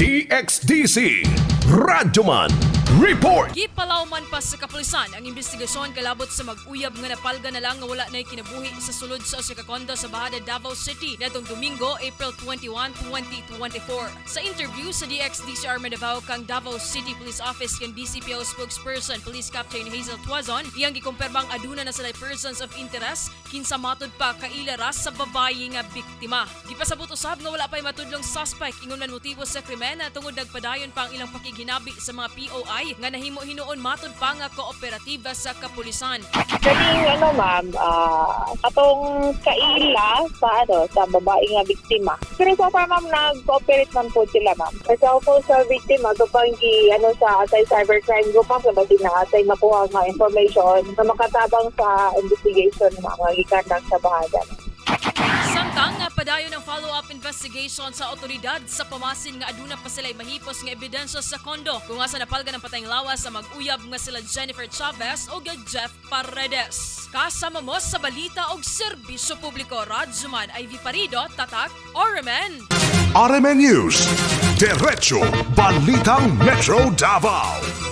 DXDC Radyoman Report. Gipalawman pa sa kapulisan ang investigasyon kalabot sa mag-uyab nga napalga na lang nga wala na'y kinabuhi sa sulod sa usa ka kondo sa Bahada, Davao City natong Domingo, April 21, 2024. Sa interview sa DXDCR Davao kang Davao City Police Office kang DCPO spokesperson Police Captain Hazel Tuazon, iyang gikumpirmang aduna na sila persons of interest kinsa matud pa kaila ra sa babayi nga biktima. Gipasabot usab nga wala pa'y matudlong suspect ingon man motibo sa krimen tungod nagpadayon pa ang ilang pakighinabi sa mga POI nga nahimo hinuon matud pa nga kooperatiba sa kapulisan. Kaning ano, ma'am, atong kaila sa ano sa babae nga biktima. Pero so far, ma'am, nag-cooperate man po sila, ma'am. Kasi ako po sa biktima kapag gi ano sa atay cybercrime group, ma'am, kasi na atay makuha nga information na makatabang sa investigation, ma'am, nga gikandak sa bahada. Samtang nga padayon ang follow-up investigation sa otoridad sa pamasin nga aduna pa sila'y mahipos nga ebidensya sa kondo kung asa napalga ng patayng lawas sa mag-uyab nga sila Jennifer Chavez o Jeff Paredes. Kasama mo sa balita og serbisyo publiko, Radyoman Ivy Parido, Tatak, RMN. RMN News. Diretso Balitang Metro Davao.